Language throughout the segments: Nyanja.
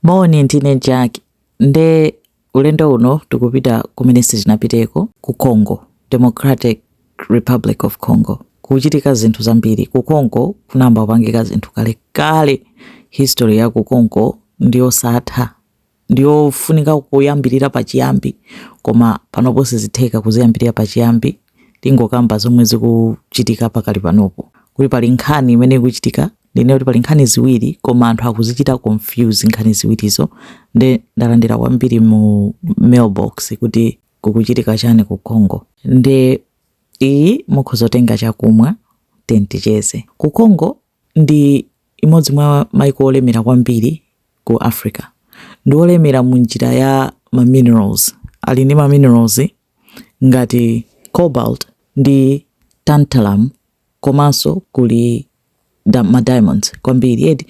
Moni, ndine Jack. Nde ulendo uno tikupita kumene sitinapiteko, ku Congo, Democratic Republic of Congo. Kuchitika zinthu zambiri ku Congo. Kunayamba kupangika zinthu kalekale. History ya ku Congo ndiyosatha, ndiyofunika kuyambirira pachiyambi, koma panopo sizitheka kuziyambirira pachiyambi. Tingokamba zomwe zikuchitika pakali panopo, kuti pali nkhani imene ikuchitika. Ndine kuti pali nkhani ziwiri, koma anthu akuzichita confuse nkhani ziwirizo. Nde ndalandira kwambiri mu mailbox kuti kukuchitika chani ku Congo. Nde iyi mukhoza kutenga chakumwa, ticheze. Ku Congo ndi imodzi mwa maiko olemera kwambiri ku Africa. Ndi olemera mu njira ya ma minerals. Ali ndi ma minerals ngati cobalt ndi tantalum, komanso kuli ma diamonds kwambiri eti.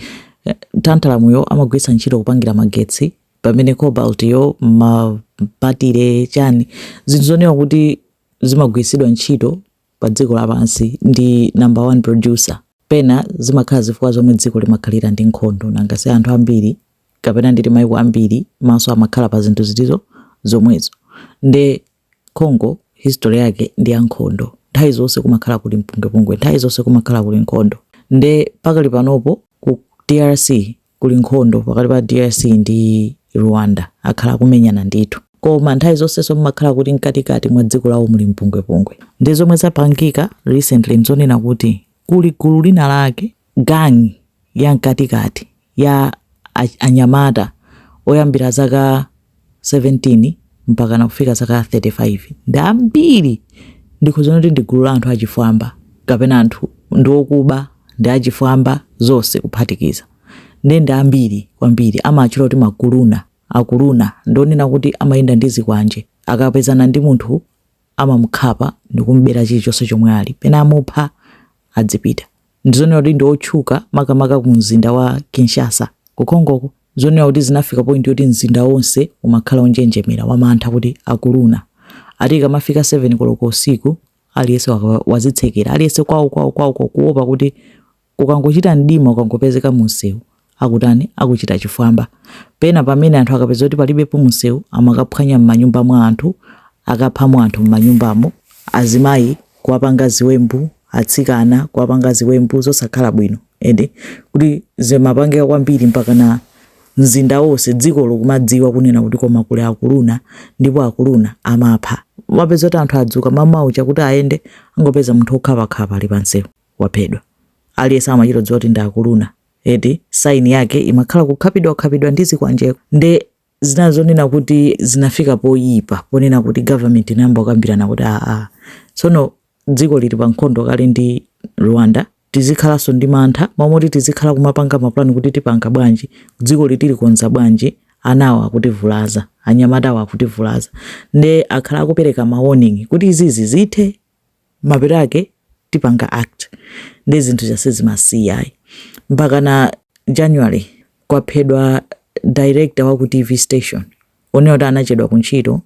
Tantalum yo amagwiritsa ntchito kupangira magetsi, pamene cobalt yo mabatire, chani, zinthu zonena kuti zimagwiritsidwa ntchito pa dziko lapansi. Ndi number one producer. Pena zimakhala zifukwa zomwe dziko limakhalira ndi nkhondo. Nanga si anthu ambiri, kapena nditi maiko ambiri, maso amakhala pa zinthu zitizo zomwezo. Nde Congo history yake ndi ya nkhondo. Nthawi zonse kumakhala kuli mpungwepungwe, nthawi zonse kumakhala kuli nkhondo. Nde pakali panopo ku DRC kuli nkhondo pakati pa DRC ndi Rwanda, akhala akumenyana ndithu. Koma nthawi zonsenso mmakhala kuti mkatikati mwa dziko lawo muli mpungwepungwe. Ndi zomwe zapangika recently nzonena kuti kuli gulu lina lake, gang ya mkatikati ya anyamata oyambira zaka 17 mpaka na kufika zaka 35. Ndi ambiri. Ndikhoza kuti ndi gulu la anthu achifwamba, kapena anthu ndi okuba ndi achifwamba, zonse kuphatikiza. Ndi ambiri kwambiri. Amatchula kuti makuluna. Akuluna ndionena kuti amayenda ndi zikwanje. Akapezana ndi munthu amamukhapa ndi kumubera chilichonse chomwe ali, pena amupha, adzipita. Ndizonena kuti ndi otchuka makamaka ku mzinda wa Kinshasa ku Congoko. Zonena kuti zinafika point yoti mzinda wonse umakhala onjenjemera, wamantha, kuti akuluna ati ikamafika 7 koloko usiku, aliyense wazitsekera, aliyense kwawo kwawo kwawo, kuopa kuti kukangochita mdima, ukangopezeka munsewu, akutani? Akuchita chifwamba. Pena pamene anthu akapeza kuti palibepo munsewu, amakaphwanya m'manyumba mwa anthu, akaphamo anthu m'manyumbamo, azimayi kuwapanga ziwembu, atsikana kuwapanga ziwembu zosakhala bwino ende kuti zimapangika kwambiri mpaka na mzinda wonse, dziko kumadziwa kunena kuti koma kuli akuluna, ndipo akuluna amapha. Mapeza kuti anthu adzuka mamaucha kuti ayende, angopeza munthu okhapakhapa ali pansewu, waphedwa. Aliyense amachita kudziwa kuti ndi akuluna eti. Sign yake imakhala kukhapidwa, kukhapidwa ndi zikwanjeko. Nde zina zonena kuti zinafika poyipa, ponena kuti government inayamba kukambirana kuti aa, tsono dziko lili pa nkhondo kale ndi Rwanda, tizikhalanso ndi mantha momoti tizikhala kumapanga mapulani kuti tipanga bwanji, dziko litilikonza bwanji, anawo akutivulaza, anyamatawo akutivulaza. Nde akhala akupereka ma warning kuti izizi zithe, mapeto ake tipanga act. Ndi zinthu zasizimasiyayi. Mpaka na January kwaphedwa director wa ku TV station, onena kuti anachedwa kuntchito,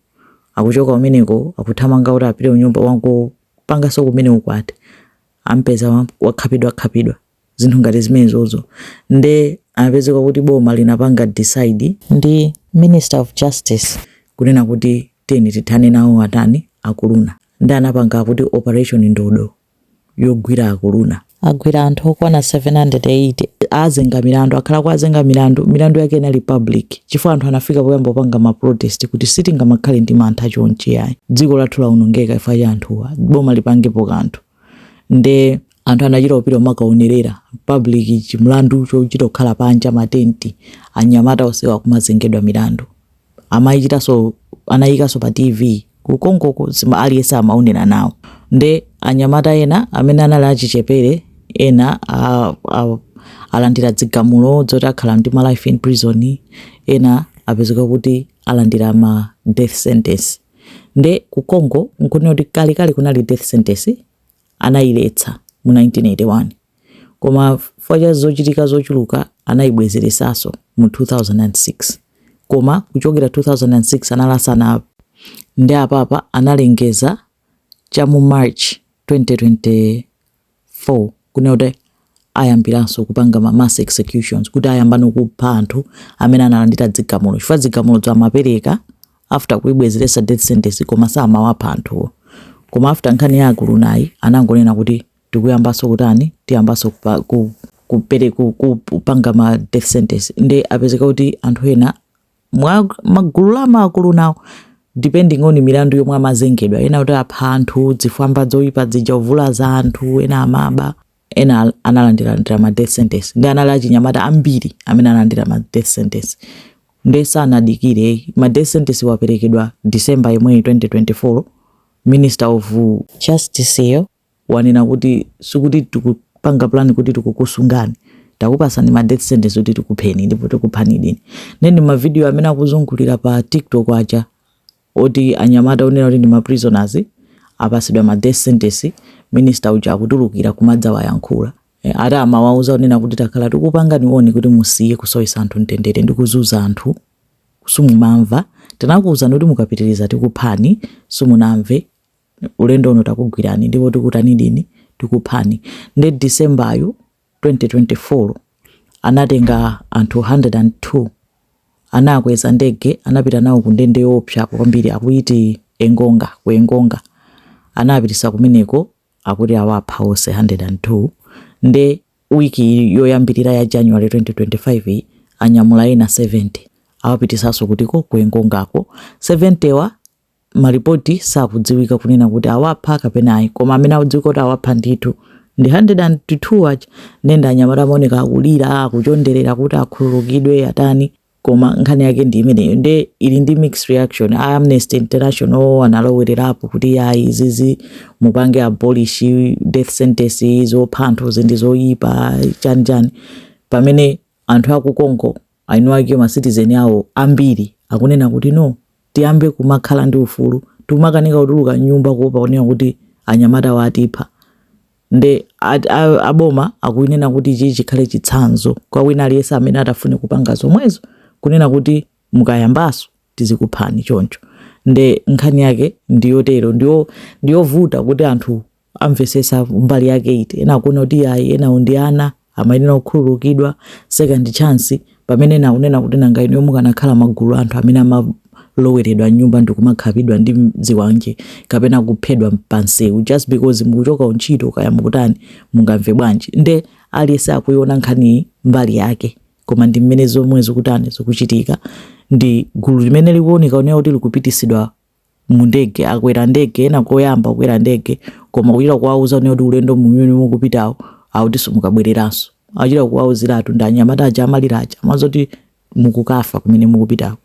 akuchoka kumeneko, akuthamanga kuti apite kunyumba, wangopanganso kumene ukwati, ampeza wakhapidwa khapidwa, zinthu ngati zimenezozo. Nde anapezeka kuti boma linapanga decide ndi Minister of Justice kunena kuti tiyeni tithane nawo atani? Akuluna. Ndi anapanga kuti Operation Ndodo yogwira akuluna. Agwira anthu okwana 780, azenga milandu, akhala kuazenga milandu. Milandu yake inali public chifukwa anthu anafika poyamba kupanga ma protest kuti sitingamakhale ndi mantha chonchi yayi, dziko lathu laonongeka chifukwa cha anthuwa, boma lipangepo kanthu. Nde anthu anachita kupita kumakaonerera public chimlandu chochita kukhala panja matenti, anyamata onsewa kumazengedwa milandu. Amayichitanso, anayikanso pa TV ku Congoko, aliyense amaonera nawo. Nde anyamata ena amene anali achichepere, ena alandira zigamulo zoti akhala ndi ma life in prison, ena apezeka kuti alandira ma death sentence. Nde ku Congo nkunena kuti kalekale kunali death sentence, anayiletsa mu 1981, koma chifukwa cha zochitika zochuluka anayibwezeresanso mu 2006. Koma kuchokera 2006 analasana. Ndi apapa analengeza cha mu March 2024 kunena kuti Ayambiranso kupanga ma mass executions, kuti ayambano kupha anthu amene analandira zigamulo, chifukwa zigamulo amapereka after kuibwezeresa death sentence, koma samawapha anthuwo. Koma after nkhani ya akulunayi, anangonena kuti tikuyambanso kutani, tiyambanso kupanga ma death sentence. Nde apezeka kuti anthu ena mwa magulu la maakulu nawo, depending on milandu yomwe amazengedwa, ena kuti apha anthu, zifwamba zoyipa zija, uvula za anthu, ena amaba, ena analandilandira ma death sentence. Ndi anali achinyamata ambiri amene analandira ma death sentence. Nde sanadikire, ma death sentence waperekedwa December yomweyi 2024. Minister of Justice yo wanena kuti sikuti tikupanga plan kuti tikukusungani, takupasani ma death sentence kuti tikupheni, ndipo tikuphani dini. Neni mavidiyo amene akuzungulira pa TikTok aja oti anyamata onena kuti ndi ma prisoners apasidwa ma death sentence, minister uja akutulukira kumadzawayankhula. Ati amawauza onena kuti takhala tikupangani warn kuti musiye kusowesa anthu mtendere ndi kuzuza anthu, simumamva. Tinakuwuzani kuti mukapitiriza tikuphani, simunamve. Ulendo uno takugwirani ndipo tikutani dini, tikuphani. Ndi December 2024 anatenga anthu 102, anakweza ndege, anapita nawo ku ndende yoopsa kwambiri akuiti Engonga, ku Engonga. Anapitisa kumeneko, akuti awapha onse 102. Nde wiki yoyambirira ya January 2025 iyi, anyamula ena 70, awapitisanso kutiko, ku Engongako. 70 wa malipoti sakudziwika kunena kuti awapha kapena ayi, koma amene akudziwika kuti awapha ndithu ndi 102 aja. Nenda anyamata amaoneka akulira, akuchonderera kuti akhululukidwe, atani, koma nkhani yake ndi imeneyo. Nde ili ndi mixed reaction. A Amnesty International analowererapo kuti ayi, izizi mupange abolish death sentence, zopha anthu zindi zoyipa, chani chani, pamene anthu aku Congo ainu ake ma citizen awo ambiri akunena kuti no, tiyambe kumakhala ndi ufulu, tikumakanika kutuluka nyumba kuopa kunena kuti anyamata watipha. Nde aboma akunena kuti ichi chikhale chitsanzo kwa wina aliyense amene atafune kupanga zomwezo, kunena kuti mukayambaso tizikuphani choncho. Nde nkhani yake ndiyotero, ndiyovuta kuti anthu amvesesa mbali yake iti. Ena akuona kuti ayi, enawo ndi ana, amayenera kukhululukidwa, second chance, pamene ena akunena kuti nanga inuyo mukanakhala magulu anthu amene amaloweredwa mnyumba ndikumakhapidwa ndi ziwanje kapena kuphedwa pansewu just because mukuchoka untchito kaya mukutani, mungamve bwanji? Nde aliyense akuiona nkhaniyi mbali yake, koma ndi mmene zomwe zikutani, zikuchitika. Ndi gulu limene likuoneka onera kuti likupitisidwa mu ndege, akwera ndege, ena koyamba kukwera ndege, koma kuchita kuwauza kuti ulendo mumene mukupitawo akuti simukabwereranso. Achita kuwauziratu ndi anyamata aja amalira aja, amazoti mukukafa kumene mukupitako.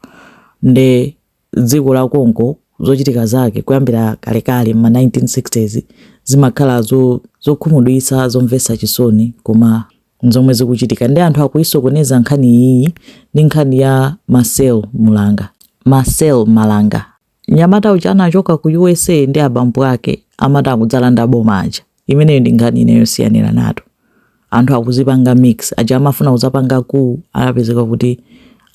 Nde dziko la Congo zochitika zake kuyambira kalekale ma 1960s zimakhala zokhumudwitsa, zomvetsa chisoni, koma nzomwe zikuchitika. Ndi anthu akuisokoneza nkhani iyi ndi nkhani ya Marcel Mulanga, Marcel Malanga, nyamata uja anachoka ku USA ndi abambo ake, amati akudzalanda boma aja. Imeneyo ndi nkhani ineyo siyanira nato. Anthu akuzipanga mix. Aja amafuna kudzapanga ku anapezeka kuti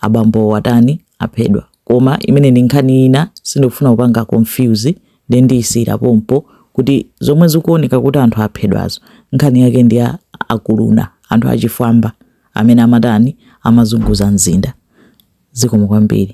abambo watani, aphedwa. Koma imene ndi nkhani ina, sindikufuna kupanga confuse. Ndi ndiyisira pompo kuti zomwe zikuoneka kuti anthu aphedwazo, nkhani yake ndi ya akuluna, anthu achifwamba amene amatani, amazunguza mzinda. Zikomo kwambiri.